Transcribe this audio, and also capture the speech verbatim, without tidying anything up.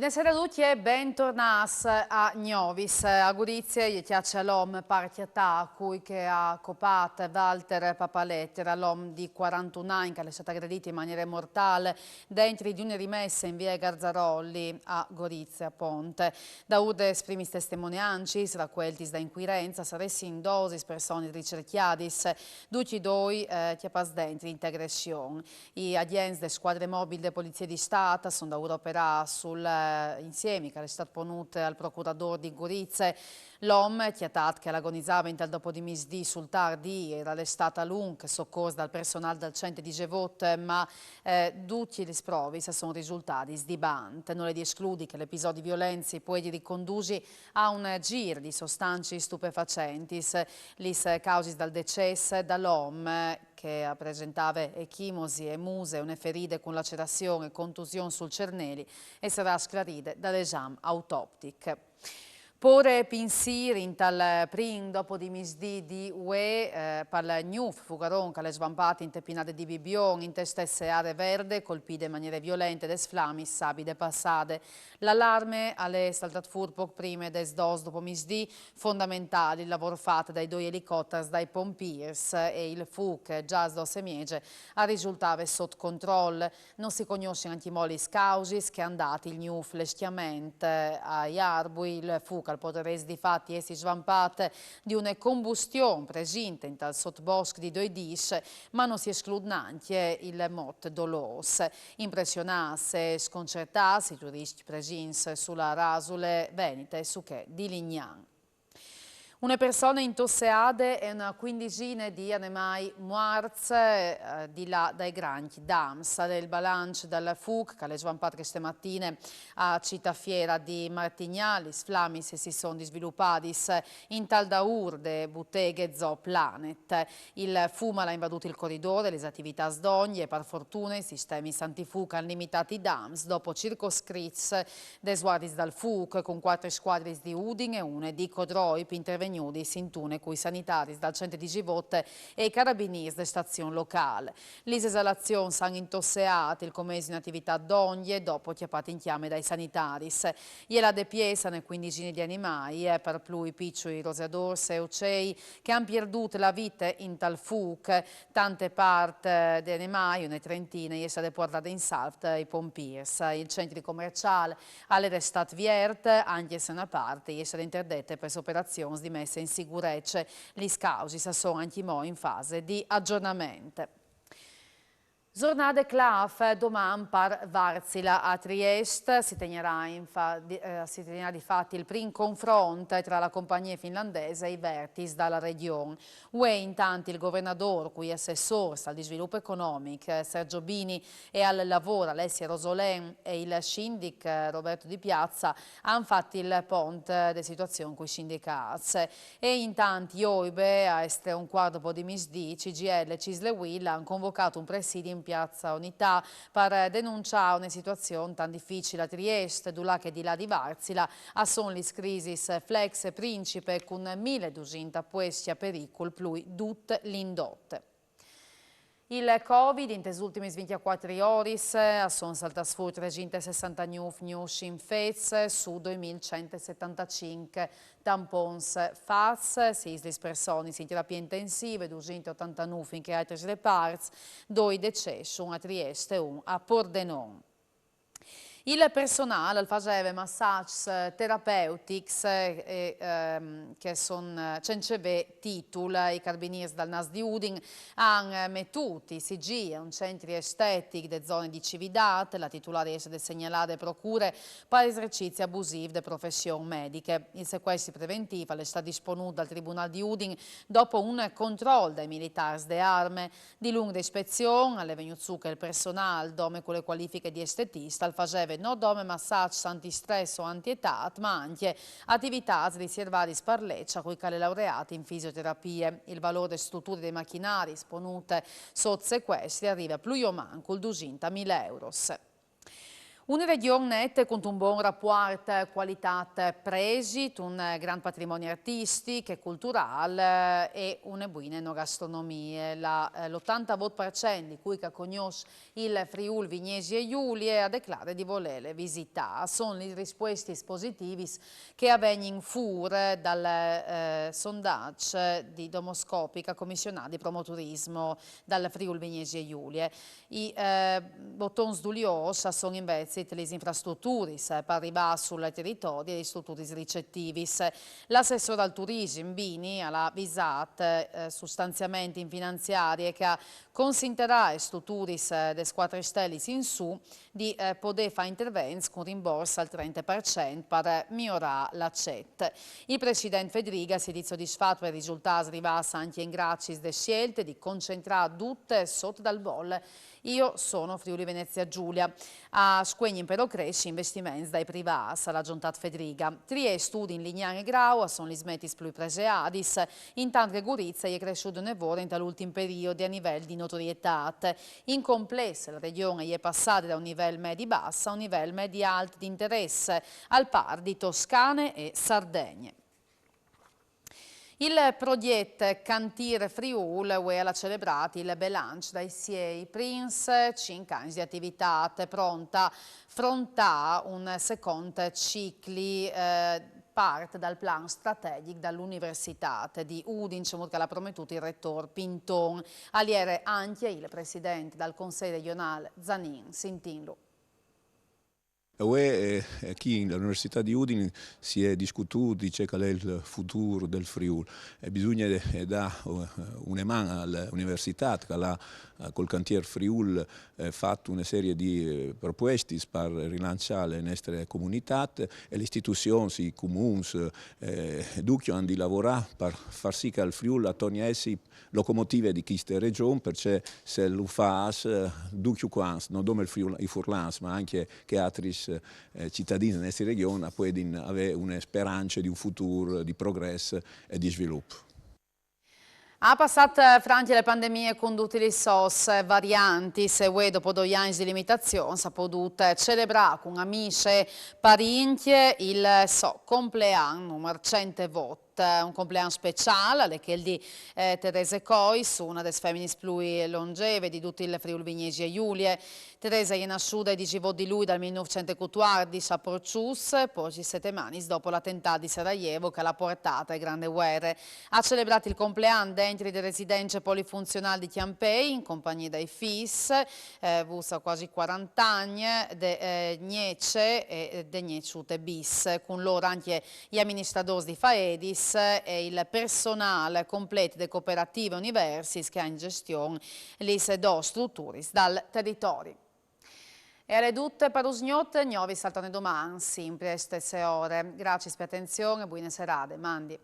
Buonasera a tutti e bentornati a Gnovis. A Gorizia e caccia l'om par cui che ha copat Walter Papalettera, l'om di quarantuno anni che è stato aggredito in maniera mortale dentro di una rimessa in via Garzarolli a Gorizia Ponte. Da ur des primis testimoniancis, raccoltis da inquirenza, saressin dosis personis ricerchiadis, duci doi eh, chiapas dentri integression. I agents de squadre mobile de Polizie di Stat son da ur operà sul eh, insiemi che è stato ponut al procurador di Gurize. L'om, chiatat che l'agonizava intal dopo di misdì sul tar di ier, è stato a lunc soccors dal personal dal centro di Gevot, ma eh, duci lis provis a son risultadis di bant. Non è di escludi che l'episodi violenzi può riconduci a un gir di sostanci stupefacentis. Lis causis dal decès da l'om che presentava echimosi e muse, une feride con lacerazione e contusione sul cerneli e sarà sclaride dal esam autoptic. Pore pinsir intal prin dopo di misdì di ue eh, pal gnuf fugaron che l'è svampat in tepinade di Bibion, in te stesse aree verde, colpide in maniere violente des flamis sabide passade. L'allarme al è saltat fur poc prime des dos dopo misdì, fondamentali il lavor fat dai doi elicotters dai pompiers e il fuc già des dos e mieze al risultave sot control. Non si cognossin ancimò lis causis che han dat il gnuf leschiament ai arbui. Il fuc al podarès difatti essi svampat di une combustion presinte intal sotbosc di doi dis, ma non si esclud nancje il mot dolos. Impressionats e sconcertats i turiscj presins su la rasule venite su che di Lignan. Une persone intosseade e una quindicine di animai muarts eh, di là dai grancj dams. Al è il balanç dal fuc che al è svampat cheste matine a Citafiera di Martignà. Lis flamis si son disvilupadis intal daur de buteghe Zoo Planet. Il fum al à invadut il coridor e lis ativitâts dongje e par fortune i sistemis antifuc a àn limitât i dams dopo circoscrits des guardis dal fuc, con cuatri scuadris di Udin e une di Codroip intervegnudis intune cui sanitaris dal centri di Givot e i carabinîrs de stazion locâl. Lis esalazions a àn intosseât il comès di une ativitât dongje dopo cjapât in cjame dai sanitaris. E là de piês une cuindicine di animâi, eh, par plui piçui roseadôrs e ocei, che a àn pierdût la vite intal fuc. Tante part eh, di animâi, une trentine, e je stade puartade in salvt dai pompîrs. Il centri comerciâl al è restât viert, ancje se une part e je stade interdete pes operazions di messe in sigurece. Lis causis a son ancjemò in fase di agjornament. Zornade claf doman par Varzila a Triest. Si tegnarà, infa- di- eh, si tegnarà difatti il prin confront tra la compagnie finlandese e i vertis da la region. Ue intant il governadôr cui assessôrs al disvilup economic Sergio Bini e al lavôr Alessia Rosolin e il sindic Roberto Di Piazza a àn fat il pont de situazion cui sindicâts. E intant joibe a estre un cuart dopo di misdì, CGIL e CISL e UIL a àn convocât un presidi in piazza Unitât par denunciâ une situazion tant dificile a Triest, dulà che di là di Varzila a son lis crisis flex e principe cun mil e dusinte puescj a pericul plui dut l'indot. Il Covid, intes ultimis vincjecuatri oris, a son saltâts fûr tresinte e sessantagnûf gnûfs infets su doi mil cent e setantacinc tampons fats, sîs lis personis in terapie intensive, dusinte e otantanûf in chei altris reparts, doi decessi, un a Triest e un a Pordenon. Il personâl al faseve massaçs terapeutics eh, che a son cence vê titul. I carabinîrs dal Nas di Udin a àn metût i sigîi a un centri estetic de zone di Cividât. La titulâr e je stade segnalade procure par esercizi abusîf de profession mediche. Il secuestri preventîf al è stât disponût dal Tribunâl di Udin dopo un control dai militârs de arme. Dilunc de ispezion al è vegnût sù che il personâl, dome cu le cualifiche di estetist, al faseve no dome massaçs antistress o antietât, ma ancje ativitâts riservadis par leç a cui che al è laureât in fisioterapie. Il valôr de struture e dai machinaris ponûts sot secuestri al rive plui o mancul dusinte mil euros. Une regjon nete cuntun bon rapuart cualitât-presi, un grant patrimoni artistic e culturâl e une buine enogastronomie. La, eh, l'otantavot par cent di cui che al cognòs il Friûl Vignesie Julie al declare di volêle visitâ. A son lis rispuestis positivis che a vegnin fûr dal, eh, sondaç di Domoscopic a comissionât di promoturismo dal Friûl Vignesie Julie. I, eh, botons duliôrs a son invezit lis infrastruturis, eh, par rivâ sul teritori e lis struturis ricetivis. L'assessôr al turisim Bini al à visât, eh, sul stanziament in finanziarie che al consintirà aes struturis, eh, des cuatri stelis in sù di, eh, podê fâ intervents cun rimbors al trente par cent par miorâ l'acet. Il president Fedriga si dîs sodisfat pai risultâts rivâts ancje in graciis de sielte di concentrâ dut sot dal bol Io sono Friuli Venezia Giulia. A scuegnin però cressi i investiments dai privâts, al à zontât Fedriga. Triest, Udin, Lignan e Grau a son lis metis plui preseadis, intant che Gurize e je cressût une vore intal ultin periodi a nivel di notorietât. In complès, la regjon e je passade da un nivel medi-bas a un nivel medi-alt di interès, al pâr di Toscane e Sardegne. Il progjet Cantîr Friûl vuê al à celebrât il belanç dai siei prins cinc agns di ativitât, pront a frontâ un secont cicli, eh, part dal plan strategic da l'Universitât di Udin, cemût che al à prometût il retôr Pinton. Al jere ancje il president dal Consei regjonâl Zanin, sintìnlu. E vuê, eh, chi in la Università di Udin si è discutût di ce che al è il futûr dal Friûl. E bisugne, eh, dâ, eh, une man a la Universitât, che al à, eh, cul Cantîr Friûl, eh, fat une serie di, eh, propuestis par rilançâ la nestre comunitât, e lis istituzions, i comuns, eh, ducj a àn di lavorâ par fâ sì che il Friûl al torni a jessi locomotive di cheste regjon, parcè se lu fâs, eh, ducj cuants, no dome il Friûl, i furlans, ma ancje chei altris, eh, citadins de nestre regjon, a puedin vê une sperance di un futûr di progrès e di svilup. Al à passât, eh, francje la pandemie cun dutis lis sôs, eh, variantis, e vuê, dopo doi agns di limitazions, al à podût, eh, celebrâ cun amîs e parincj il so complean numar cent e vot. Un complean speciâl al è chel di, eh, Terese Cois, une des feminis plui longeve di dut il Friûl Vignesie Julie. Terese e je nassude il disevot di Lui dal mil nûfcent e cutuardis a Porçuss, pôcs setemanis dopo l'atentât di Sarajevo che al à puartât ae grande vuere. Al à celebrât il complean dentri de residence polifunzionâl di Cjampei, in compagnie dai fîs, eh, vûts a cuasi cuarante agns, de, eh, gnece e, eh, de gneçute bis. Cun lôr ancje i aministradôrs di faedis e il personâl complet de Cooperative Universis che a àn in gjestion lis dôs struturis dal teritori. E al è dut par usgnot, gnovis al torne doman, simpri ae stesse ore. Graciis pe atenzion e buine serade. Mandi.